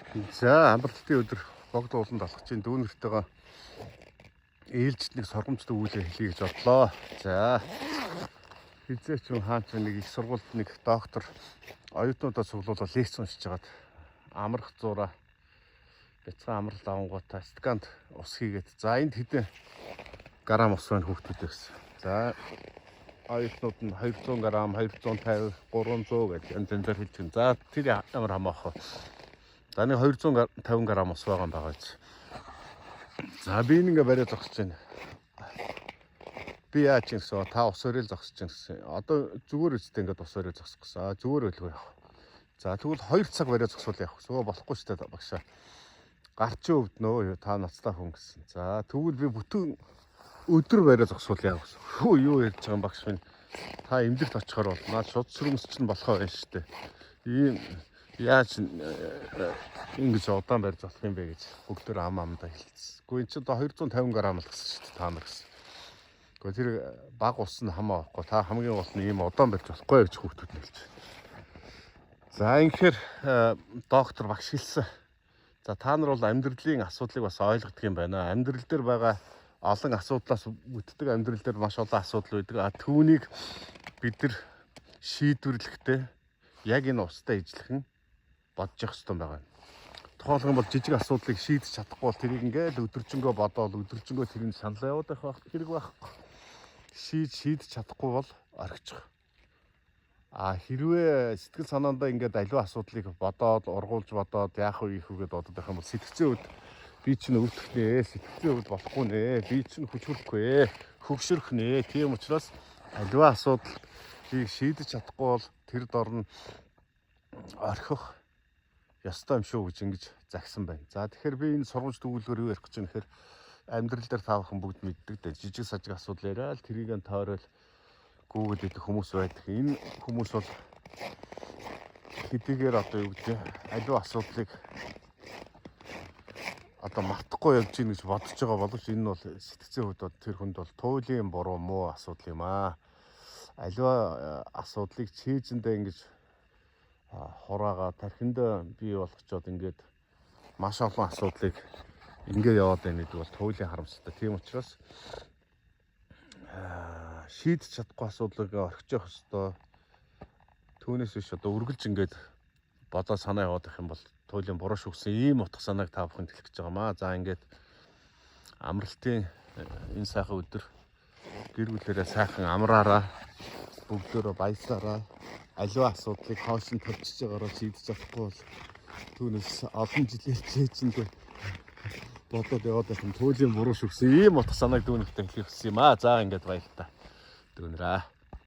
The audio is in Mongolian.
За, амралтын өдөр Богд ууланд алхаж чинь дүүнэртэйгээ ээлжид нэг сургамжтай үйлээ хэлье гэж бодлоо. За, хизээч юм хаач нэг их сургуульд нэг доктор оюутнуудаа цуглуулаад лекц уншиж хагаад амрах зураа бяцхан амралт авангуудаа стаканд ус хийгээд, за, энд хэдэн грамм ус байна, хүүхдүүд, гэсэн. За, оюутнууд нь 200 грамм, 250, 300 гэж янз янзаар хэлж байна. За, тэр ямар хамаах вэ? За, нэг 250 грамм ус байгаа юм байгаа биз. За, би ингээ бариа зогсож байна. Би яаж юм гэсэн, та ус өрөөл зогсож байна гэсэн. Одоо зүгээр үстэй ингээд ус өрөөл зогсох гэсэн. А, зүгээр байлгүй яах. За, тэгвэл 2 цаг бариа зогсвол явах гэсэн. Өө, болохгүй шүү дээ, багшаа. Гарчин өвднөө, та нацтай хүн гэсэн. За, тэгвэл би бүтэн өдөр бариа зогсвол яах гэсэн. Хөө, юу ярьж байгаа юм, багш минь. Та эмнэлэгт очихоор бол наад шууд сүрмэс чинь болохоо байна шүү дээ. Ийм яаж ингэж удаан барьж болох юм бэ гэж бүгдөө ам амдаа хэлсэн. Гэхдээ эн чинь одоо 250 грамм л гэсэн шүү дээ, та нар гэсэн. Гэхдээ тэр баг ус нь хамаа байхгүй. Та хамгийн гол нь ийм удаан барьж болохгүй гэж хүүхдүүд нь хэлж байна. За, ингэхээр доктор багш хэлсэн. За, та нар бол амьдралын асуудлыг бас ойлгодог юм байна. Амьдрал дээр байгаа олон асуудлаас бүтдэг, амьдрал дээр маш олон асуудал байдаг. А түүнийг бид нар шийдвэрлэхдээ яг энэ устай ижилхэн бодож явах хэрэгтэй байгаа юм. Тухайлах юм бол жижиг асуудлыг шийдэж чадахгүй бол тэрийг ингээл өдөржингөө бодоол, өдөржингөө тэрийг санал яваад байх хэрэг байхгүй. Шийдэж чадахгүй бол орхичих. А хэрвээ сэтгэл санаандаа ингээд аливаа асуудлыг бодоод, ургуулж бодоод, яах вэ, ийх вэ гэдээ бодоод байх юм бол сэтгцийн үед би чинь өвдөх нэ, сэтгцийн үед болохгүй нэ, би чинь хүч хүрхгүй, хөгшөрөх нэ. Тийм учраас аливаа асуудлыг шийдэж чадахгүй бол тэр дор нь орхих ёстой юм шүү гэж ингэж загсан байна. За, тэгэхээр би энэ сургамж төгөлгөр юу ярих гэж байна гэхээр амьдрал дээр та бүхэн бүгд мэддэг дээ. Жижиг сажиг асуудал яриад тэрийг нь тойрол гүгээд идэх хүмүүс байдаг. Энэ хүмүүс бол хэдийгээр одоо юу гэдэг, аливаа асуудлыг одоо мартахгүй явж гин гэж бодож байгаа боловч энэ нь бол сэтгцийн хувьд бол тэр хүнд бол туйлын буруу, муу асуудал юм аа. Аливаа асуудлыг чийжэндээ ингэж хураага тархиндаа бий болгочоод ингээд маш олон асуудлыг ингээ яваад байна гэдэг бол туйлын харамсалтай. Тийм учраас шийдэж чадахгүй асуудлыг орхиж явах ёстой. Түүнээс биш одоо үргэлж ингээд бодоо санаа яваад байх юм бол туйлын буруу шүү гэсэн ийм утга санааг та бүхэнд хэлэх гэж байгаа маа. За, ингээд амралтын энэ сайхан өдөр гэр бүлээрээ сайхан амраараа, бүгдөө баясаараа, аливаа асуудлыг хоош нь тавьчихж байгаараа шийдэж чадахгүй бол түүнээс олон жилээр чээжэндээ бодоод яваад байх нь туйлын буруу шүү гэсэн ийм утга санааг дүүнэртэй хэлэх гэсэн юм аа. За, ингээд баярлалаа. Дүүнэрээ.